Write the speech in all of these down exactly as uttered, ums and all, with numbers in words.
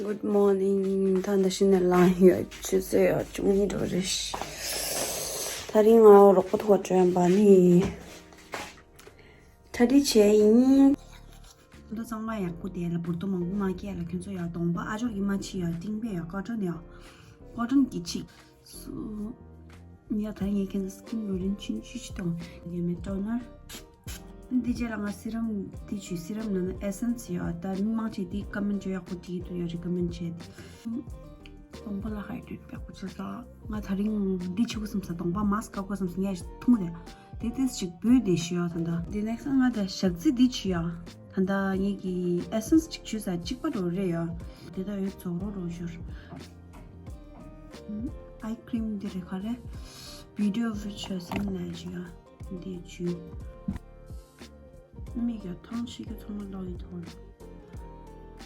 Good morning. ད་འདི་ཤི་ནས་ལངས་ཡོད། ཆུ་ཚོད་ཡོད་བཅུ་གཉིས་འགྲོ་རེད། ད་རིང་ང་རོགས་པ་ཐུག་པ་འགྲོ་ཡང་པ་ནི་གྲ་སྒྲིག་བྱས་ཡིན། ཚོགས་འདུ་གཙང་མ་ཡག་པོ་དེ་ལ་འབུར་དོ་མང་པོ་མ་སྐྱེས་ལ། ཁྱོད་ཚོ་ཡག་གདོང་པ་ཨ་ཅོག་གི་མ་ཕྱི་ཡག་ཏིང་པས་ཡག་ཀོ་ཊོན་ཡག་ཀོ་ཊོན་གྱི་ཕྱི་སུ་ཡ། ད་ངས་ཁྱེད་ཚོ་སི་ཀིན་རུ་ཊིན་ཆུང་ཆུང་ཞིག་གཏོང་། ཡ་མེ་ཊོ་ནར། འདི་རྗེས་ལ་ང་སི་རམ་འདི་བྱུས། སི་རམ་ནང་ན་ཨེ་སེན་སི་ཡོད། ད་མི་མང་ཆེ་འདི་ཀོ་མེན་ཊི་ཡག་པོ་བྲིས་འདུག་ཡ། རི་ཀོ་མེན་ཊི་བྱས་ཏེ། གདོང་པ་ལ་ཧའི་ཌེ་ཊི་ཡག་པོ་བྱས་ས། ང་ད་རིང་འདི་བྱེད་དགོས་བསམ་ས། གདོང་པ་མཱ་སི་ཀ་བཀག་དགོས་བསམ་ས། ངས་ཐུང་དེ་དེ་ཏིས་ཅིག་འབུད་དེ་ཞུ་ཡ། ད་ད་འདི་ནེག་སི་ང་ད་ཞག་རྩི་འདི་བྱུས་ཡ། ད་ད་ངེད་ཀྱི་ཨེ་སེན་སི་ཅིག་བྱུས་ས་གཅིག་པ་འགྲོ་རེད་ཡ། དེ་ད་ཡོད་རྫོགས་རོགས་རོགས་ཞུར། ཨའི་ཀྲིམ་འདི་རེད། ག་རེ་བི་ཌིའོ་བི་ཆོས་སེམས་ནས་བྱུས་ཡ། འདི་བྱུས། མིག་གི་ཐང་ཆད་ཀྱི་ཚང་མ་ལོག་ཡི་ཐོག་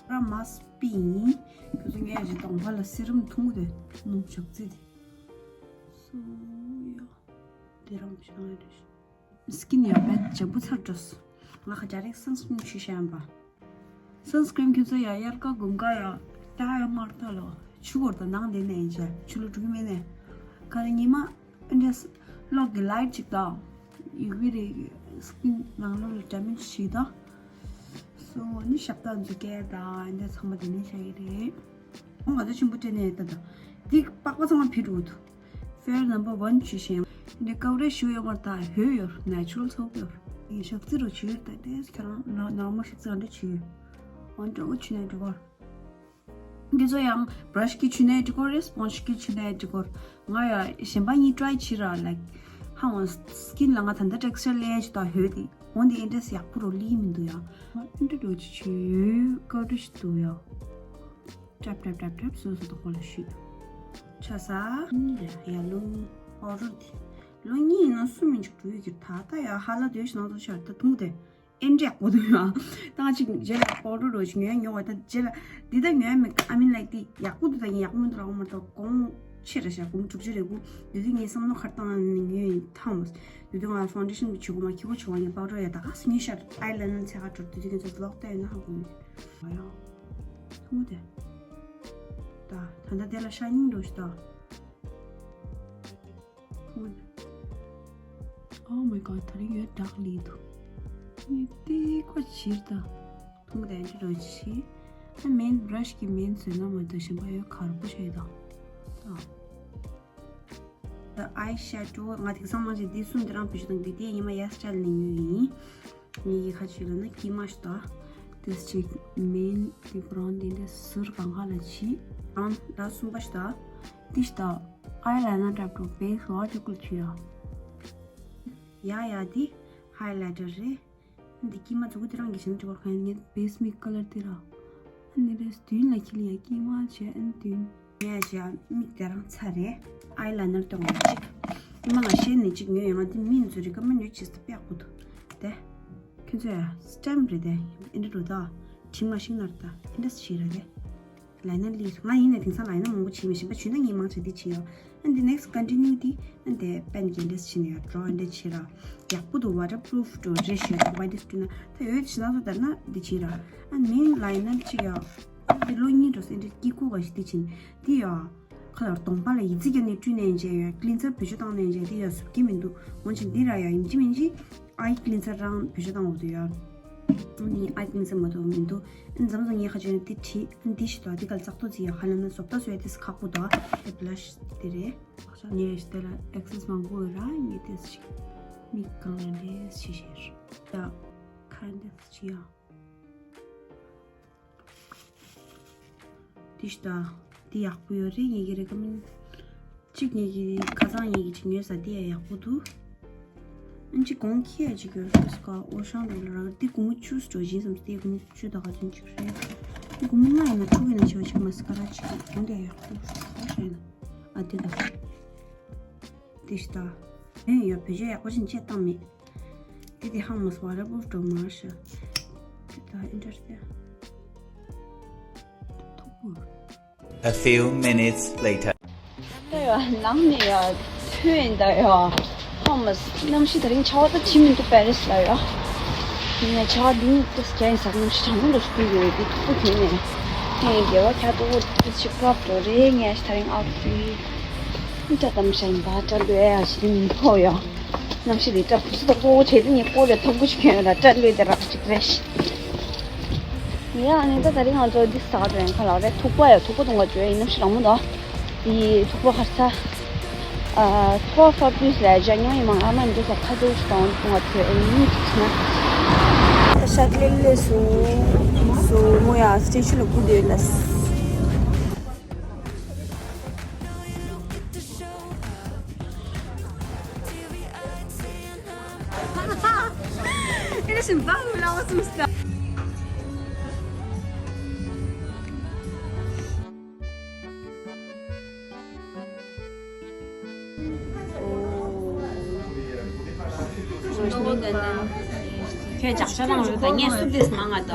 ར་མ་སྤི་ཡིན། ཁྱོད་ཚོ་ངས་ཀྱི་གདོང་པ་ལ་སི་རམ་ཐུང་དེ་ནུབ་ཞག་རྩི་དེ་སུ་ཡོད། དེ་རང་བྱུང་ཡོད་རེད། སི་ཀིན་ཡོད་པས་ཇམ་པོ་ཚར་འགྲོས། ང་ཁ་ཇ་རེག་སན་སི་ཀྲིན་ཆུ་ཤན་པ། སན་སི་ཀྲིན་ཁྱོད་ཚོ་ཡ་དབྱར་ཁ་དགུན་ཁ་ཡ་ད་ཡ་མར་ད་ལོ་ཆུ་གོར་ད་ནང་དེ་ནས་ཡིན་ཆ་ཆུ་ལོ་དྲུག་མེད་ནས་ཁ་ལ་ཉི་མ་ཨེ་འདྲས་གློག་གི་ལའིཊ་ཅིག་དང་ཡུ་ཝི་རེ་སི་ཀིན་ནང་ལོགས་ལ་ཌེ་མེཇ་ཞིག་དང་སོ་ནི་ཞབས་ཏ་འཛུ་སྐད་དང་ཨེ་འདྲས་ཚང་མ་དེ་ནས་བྱ་ཡི་རེད། ང་ཚོ་ཆེན་པོ་སྤྲད་ནས་ད་ད་འདི་པགས་པ་ཚང་མ་ཕི་འགྲོ་ཐུ། Fair number one ཆུ་ཤིང་། འདི་ཀ་བ་རེ་ཞུ་ཡོད་མར་ད་ཧོས་ཡོར་ནེ་ཆུ་རལ་ཚོགས་ཡོར། ཡི་ཞག་རྩི་རུ་ཆུ་ཡོར་ད་དེས་ཁྱེད་རང་ན་ནོར་མལ་ཞག་རྩི་ག་འདྲ་ཆུ་ཡོར། འོན་ཀྲོ་ཆུ་ནེ་འགྲོ་གོར། འདི་ཚོ་ཡང་བྷ་ར་ཤི་གི་ཆུ་ནེ་འགྲོ་གོར་རེ་སི་པོན་ཇི་གི་ཆུ་ནེ་འགྲོ་གོར། ང་ཡ་གཞན་པ་གཉིས་ཊ་རའི་བྱེད་ར་ལའིཀ་ཧ་འོང་སི་ཀིན་ལ་ང་ད་ལྟ་ཊེག་སི་ཅར་ལས་ཅི་ད་ཧོས་དེ་འོན་དེ་ཨེ་འདྲས་ཡག་པོ་རོ་ལི་མི་འདུག་ཡ། ཨེ་འདྲ་འགྲོ་ཆུ་ཆུ་ཡོར་ཀ་བ་རེ་ཞིག་འདུག་ཡ། ཀྲབ་ཀྲབ་ཀྲབ་ཀྲབ་སོ་སོ་དང་པོ་ལ་ཞུས། ཆ་ས། གཉིས་རེད་ཡ། ལོ་གཉིས་ཨོ་རོ་དེ། ལོ་གཉིས་ཡིན་ན་སུ་མི་འཇུག་འགྲོ་ཡོད་ཀྱི་ད་ལྟ་ཡ་ཧ་ལ་དོད་ཞིག་ནང་དུ་ཆར་ད་ཐུང་དེ། ཨེ་འདྲ་ཡག་པོ་འདུག་ཡ། ད་ང་ཅིག་རྗེས་ལ་ཨོ་རོ་རོ་ཞིག་ཉོས་ཉོ་བ་ད་རྗེས་ལ་འདི་ད་ཉོས་མེད། I mean like དེ་ཡག་པོ་འདུག་ད་ཡིན་ཡག་པོ་མི་འདུག་ལ་འོ་མ་ད་གོང་ཆེ་ར་ཤ་གོང་དྲུག་ཅུ་རེ་དགུ་འདི་དུས་ངས་བསམ་བློ་ཁར་བཏང་ནས་ཉོས་ཡིན་ཐང་མོ། འདི་དུས་ང་ཕའུན་ཌེ་ཤན་གྱི་བྱེད་སྒོ་མ་ཁྱི་གོ་བྱེད་བ་ངས་པའུ་ཌར་ཡ་ད་ག་སུ་ཉོས་ཤར་ཨའི་ལའི་ནར་ཚེ་ཁ་གྲོར་འདི་དུས་ངས་ཚོ་ལོག་ལྟ་ཡོད་ན་ཧ་གོ་མི་འདུག་ཡ། ཐུང་དེ། ད་ད་ལྟ་དེ་ལ་ཤ་ཉིང་འགྲོ་ཞིག་ད། ཐུང་དེ། Oh my god ད་རིང་ཡོད་དྲག་ལི་འདུག་ངས་ཏི་ཁོ་ཕྱིར་ད། ཐུང་དེ་འདྲ་རོ་ཆི། ཨ་མེན་བྷ་ར་ཤི་གི་མེན་བཟོས་ན་མ་གཏོགས་གཞན་པ་ཡོད་གར་པོ་ཆེ་ད། ད། The eye shadow ང་དེང་སང་མང་ཆེ་འདི་གསུམ་འདི་རང་བེད་སྤྱོད་དང་འདི་དེ་ཉི་མ་ཡ་སི་ཊལ་ནས་ཉོས་ཡིན། ངེད་ཀྱི་ཁ་ཆུ་ལ་ན་ཀི་མ་ཤི་ཏོ། དེ་ཅིག་མིན་དེ་བོ་རང་དེ་འདྲ་ཟུར་གང་ག་ལ་ཆི། རང་ད་གསུམ་པ་ཤི་ཏོ། དེ་ཤི་ཏོ། ཨའི་ལའི་ནར་འདྲ་པོ་བེ་སི་ལོ་ཅིག་ཀུལ་ཆུ་ཡ། ཡ་ཡ་དེ་ཧའི་ལའི་ཊར་རེད། འདི་ཀྱི་མ་ཚོ་གུ་དེ་རང་གི་བཞིན་འགྲིག་གོ་ཁ་ཡིན་ངེད་བེ་སི་མིག་ཀ་ལར་དེ་ར། ཨ་ནི་རེས་དུན་ལ་ཁྱི་ལ་ཡ་ཀྱི་མ་བྱས་ཨ་ནི་དུན། ངས་བྱས་མིག་དེ་རང་ཚ་རེད། ཨའི་ལའི་ནར་སྟོན་པ་གཅིག་ཉི་མ་ང་ཤེས་ནས་གཅིག་ཉོས་ཡོང་ང་འདི་མིན་ཚོ་རི་ཀ་མེན་ཌ་ཡོད་ཅེས་ཏེ་དཔེ་ཡག་པོ་འདུག་དེ། ཁྱོད་ཚོ་ཡ་སི་ཊེམ་རེད་དེ། ཨེ་འདྲ་འགྲོ་ད། དྲི་མ་ཤིང་ནར་ད་ཨེ་འདྲ་ཞིག་རེད་དེ། ལའི་ནར་ལི་ང་ཡིན་ནས་དེང་སང་ལའི་ནར་མང་པོ་བྱེད་མི་ཤེས་པ་བྱུང་ན་ངས་མང་ཆེ་འདི་བྱེད་ཡོད། And the next continue དེ་and the pen གི་འདྲས་ཕྱིན་ཡོད་འགྲོ་འདྲས་ཕྱིན་ར། ཡག་པོ་འདུག waterproof འགྲོ་རེ་ཞིག་ཡོད་why this དུས་ན་ད་ཡོད་ཕྱིན་ན་ཚོ་ལྟར་ན་འདི་ཕྱིན་ར། And main line ནམ་ཅིག་ཡོད། འདི་ལོ་གཉིས་འགྲོ་སེ་འདྲས་ཀི་ཀུ་ག་ཞིག་འདི་ཕྱིན་འདི་ཡོད། ཁ་ལར་གདོང་པ་ལ་ཡི་ཙི་རྒྱ་ནས་བཀྲུས་ནས་འཇལ་ཡོད་ཀི་ལིན་སར་བེད་སྤྱོད་བཏང་ནས་འཇལ་འདི་ཡོད་བཟོ་གི་མི་འདུག་འོན་ཀྱང་འདི་ར་ཡོད་ཡིན་གཅིག་མིན་གཅིག་ཨའི་ཀི་ལིན་སར་རང་བེད་སྤྱོད་བཏང་འོ་དུ་ཡོད། ནི་ཨའི་ཀི་ལིན་སར་མ་གཏོགས་མི་འདུག་འཛམ་བཟང་ངའི་ཁ་ཆུ་ནས་དེ་བྲིས་འདི་ཞིག་ཏོ་འདི་ག་ལ་ཙག་ཏོ་ཙི་ཡ་ཧ་ལ་ན་བཟོ་ལྟ་བཟོ་ཡ་དེ་ཁག་པོ་ཏོ། དེ་བླ་ཤི་དེ་རེད། ངས་དེ་ལ་ཨེག་སེ་སི་མང་པོ་ཡོད་ར་ངས་དེ་ཞིག་མི་གང་ལ་འདྲེས་ཤི་ཤེར། ད་ཁ་འདི་ཞིག་ཡ། དེ་ཞིག་ད་དེ་ཡག་པོ་ཡོད་རེད་ངས་ཀྱི་རེ་ཀ་མིན། གཅིག་ངེད་ཀྱི་ཁ་སང་ངེད་ཀྱི་ཅིག་ཉོས་ས་དེ་ཡང་ཡག་པོ་འདུག་ཨ་ནི་གཅིག་གོང་ཁེ་ཡ་ཅིག་ཡོད་རེད་ཀ་ཨོ་ཤང་རོ་ལ་ར་དེ་གོང་བཅུ་སྤྲོ་བཞིན་བསམ་སྟེ་གོང་བཅུ་དང་ག་ཚོད་ཅིག་རེད། དེ་གོང་ལྔ་ཡིན་ན་དྲུག་ཡིན་ན་ཆེ་བ་ཅིག་མ་སི་ཀ་ར་ཅིག་གོང་དེ་ཡང་ཡག་པོ་འདུག་ཁ་ཤས་ཡིན་ན་ཨ་དེ་དང་། དེ་ཞིག་ད་ཨེ་ཡོད་བེད་སྤྱོད་ཡག་པོ་ཅིག་བྱེད་བཏང་མེད། དེ་དེ་ཧང་མོ་སི་ཝ་ཊར་པུ་རུཕ་འགྲོ་མ་ཤ། དེ་ད་ཨིན་ཊར་སི་ཐུག་པོ། A few minutes later. ད་ཡ་ནང་ནས་ཡ་ཐོན་ཡིན་ད་ཡ། ཧང་མོ་སི་གནམ་གཤིས་དེ་རིང་ཆར་པ་ད་ཅི་མི་འདུག་པེ་རིས་ལ་ཡ། ཡིན་ནའི་ཆར་པ་འདི་ཏོག་ཙམ་རྒྱག་ཡིན་ས་གནམ་གཤིས་གྲང་མོ་འདྲ་ཞིག་ཡོད་དེ་ཐུག་པོ་དེ་ནས། ངས་དགེ་བ་ཁྱག་ཏོག་ཏོག་ཅིག་བཀབ་འགྲོ་རེད། ངས་ད་རིང་ཨའུ་ཕི་ཊི་སྐྲ་དམ་ཤ་ཡིན་པ། སྐྲ་ལོས་ཡ་ཞིག་ནི་ཐོག་ཡོ། གནམ་གཤིས་འདི་སྐྲ་ཕུ་སུ་ཏོག་ཏོག་བྱས་ཏེ་ངས་སྐོར་རེ་ཐོབ་གོ་ཞིག་ཁྱོད་ལ་སྐྲ་ལོས་དེ་རག་ཅིག་རེད། ཡ་ཨ་ནི་ད་ད་རིང་ང་ཚོ་འདི་ཟ་འགྲོ་ཡན་ཁ་ལ་རེད། ཐུག་པ་ཡ་ཐུག་པ་གཏོང་ག་འགྲོ་ཡ་ཡིན། གནམ་གཤིས་རང་མོ་འདུག་དེ་ཐུག་པ་ཁར་ཚ། ཨ། ཐོ་ཧྥ་པུས་ལ་ཇ་ཉོ་ཡི་མང་ཨ་མ་འདི་ས་ཁ་ཟུག་ཞིག་དང་དུང་བ་ཐོས་ཨེ་ཡིན་ཅིག་ན། ཤག་ལེ་ལེ་སོ། སོ་མོ་ཡ་སི་ཊེ་ཤུ་ལ་སྒུག་བསྡད་ལ། ཨེ་ཤིན་པ་ཧུ་ལ་ཝ་སུམ་སྟ། ཁྱོད་ཇག་ཆ་བླངས་ཡོད་ད། ངས་སུབ་དེས་མང་ང་ད།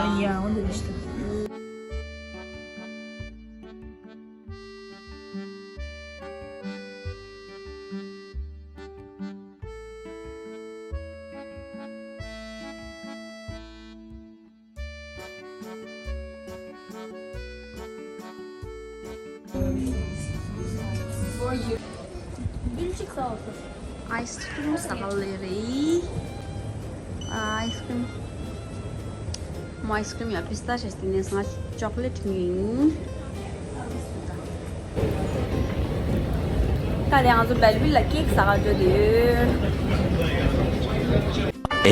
ཨའི་སི་ཀྲིམ་ཟ་ག་ལེ་རེད། ཨའི་སི་ཀྲིམ། མོ་ཨའི་སི་ཀྲིམ་ཡ་པི་སྟ་ཤ་སྟེ་ནས་ང་ཅོག་ལེ་ཊི་ཉོས་ཡིན། ད་དེ་ང་ཚོ་བེལ་ཝི་ལ་ཀེག་ཟ་ག་འགྲོ་དུས།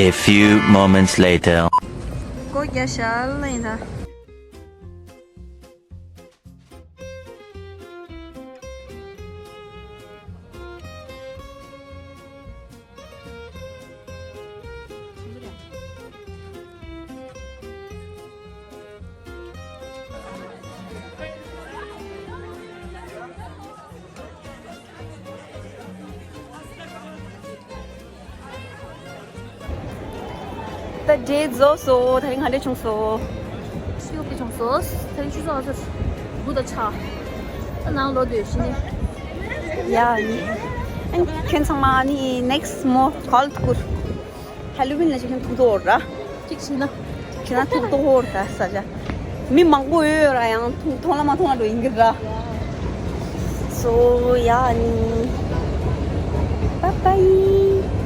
A few moments later. སྒོ་རྒྱག་ཤག་ལ་ཡིན་ད། ད་འདྲེ་རྫོགས་སོ། ད་རིང་ང་འདྲེ་བྱུང་སོ། ཤི་ཡོག་གི་བྱུང་སོ། ད་རིང་ཆུ་ཚོད་ཨ་ཚོད་དགུ་དང་ཆ། ད་ནང་ལོག་སྡོད་ཤི་ནི། ཡ་ནི། ཨ་ནི་ཁྱོད་ཚང་མ་ནི་ནེག་སི་མོ་ག་ལ་ཐུག་གུར། ཧ་ལོ་ཝིན་ལ་ཅིག་ཁྱོད་ཐུག་ཐུག་འོར་ར། ཅིག་ཤི་ན། ཁྱོད་ན་ཐུག་ཐུག་འོར་ར་ས་ཆ། མི་མང་པོ་ཡོད་ར་ཡང་ཐུག་མཐོང་ལ་མ་མཐོང་ལ་འགྲོ་ཡིན་གི་ར། སོ་ཡ་ནི། Bye bye.